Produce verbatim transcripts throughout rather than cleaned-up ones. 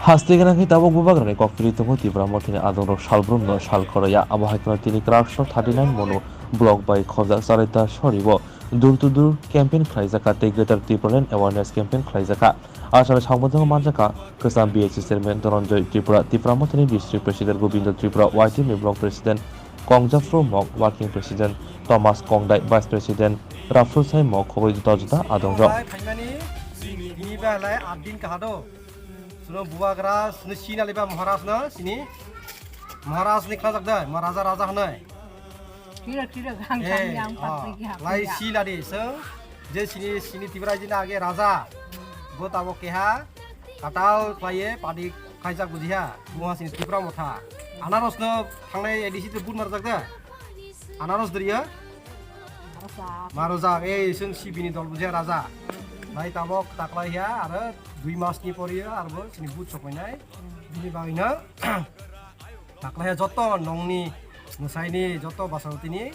Haste gwnangwi tabuk bubagrani kokpiri tongo Tipra Mothani adongrok salbrumno sal khoroya. Abo hai kheno tini Kraksno thirty nine Monu block bai khobjak Charaita Soribo door to door campaign khlaijakha tei Greater Tipraland Awareness Campaign khlaijakha. Aswk samung manjakha kwcham B H C Chairman Dhananjay Tripura, Tipra Mothani District President Gobindo Tripura, Y T M block President Kongjapro Mok, Working President Thomas Kongdai, Vice President Rafrusai Mok, khoboi juda juda adongrok. Phaimani, ini balai adin kahado. Suno bubagra, suno sina liba Maharaj no, sini. Maharaj ni khlajak dai, ma raja raja hanai. Tira, tira, gang, gang, Eh, yang, ah, patri, gang, lai gang. Sila di, so, je sini, sini Tipra jina age raja. Bo tabo keha, katal khlaiye, padi khaijak bujiha, buha sini Tipra Motha. Anaros no thangnai A D C to but marjak da? Anaros deriya? Marajak. Marajak, ei, sung sibini dol bujiha raja. Lai tabok taklai ya, aro dui mas ni poriya, aro bo sini but sokoinai. Bini bagwino, taklai ya joto nongni, musaini, joto basarotini,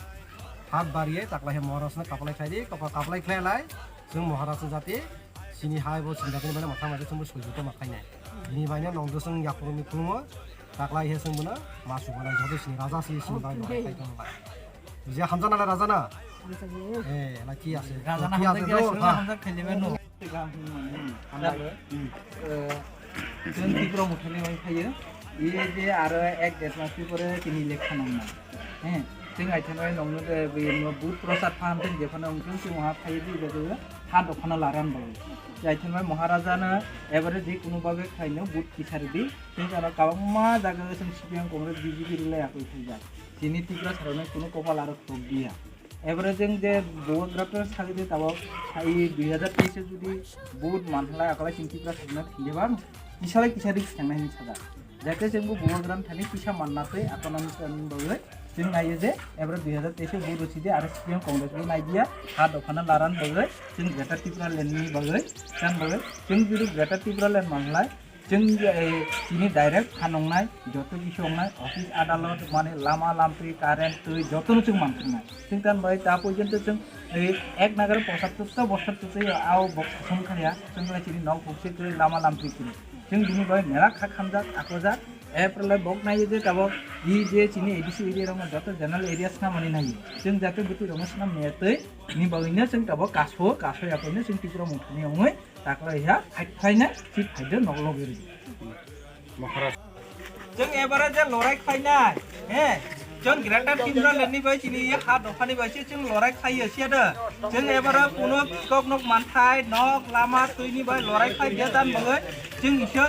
hat bariye, taklai ya Maharaj no kaplai khlai di, kapa kaplai khlai lai, sung Maharaj no jati, sini hai bo sini jati ni bana matha maja sung bo sujud ma khainai. Bini bagwino nong do sung yakuruni khulumo, taklai ya sung bono, ma subanai joto sini raja si sini bagwi ma khai tong lai. Bujiya hamjana le raja na? Hamjakgo. Eh, laki ase. Raja na laki ase hamjakya, bro. Sunu ha. Hamjak khailima no. Hmm, hamjak. Hmm. Eh, chwng Tipra Mothani bai phaiyo. Iye je aro ek desh mas pore tini election nangna. He, chwng aithano nongno de bini but prochar phan thang jephano wngthang chwng ha phaiyo di jaga ha dophano laran bai. Aithano Maharaja no ebare je kuno babe khaino but kisar di. Chwng aro kabangma jaga chwng C P M Congress B J P rwlai akoi khaijak. Chini Tipra sarokno kuno kopal aro thok diya. Ebare jeng je bubagra to sagwi de tabok sai dui hajar teis o judi vote manhalai akolai chini Tipra sarokno thwide bang kisalai kisa rik thangnai hinwi sajak. Jate jeng bo bubagra thani kisa manna tei akolai ni bagwi jeng naiyo je ebare dui hajar teis o vote rwside aro C P M Congress bo naidiya ha dophano laran bagwi jeng Greater Tipraland ni bagwi chan bagwi jeng judi Greater Tipraland manhalai Chwng, eh, chini direct phan wngnai, joto kisa wngnai, office adalot, mane lama lampri, current, twi, jotono chwng manthoknai. Chwng tan bai ta porjonto chwng, eh, ek nagar pochattor ta bosor twi twi ao bok sason khaya, chwng lai chini nok bukse twi lama lampri twi. Chwng bini bai mela kha khamjak, aklojak, April lai bok nai je tabok, i je chini A D C area rokno joto general area swnamani nai. Chwng jate bwtwi rokno swnam maya twi, ni bagwino chwng tabok kaso, kaso yakoino chwng Tripura Mothani wngwi, Taklai ya, hai khlaina, si phaida nok logwi rwdi. Maharaj. Chwng ebare je lorai khlainai, he, chwng Greater Tipraland ni bai chini ye ha dophani bai se chwng lorai khlaiyo siya da. Chwng ebare kuno kok nok manthai, nok, lama, twini bai lorai khlai ya dan bagwi, chwng isor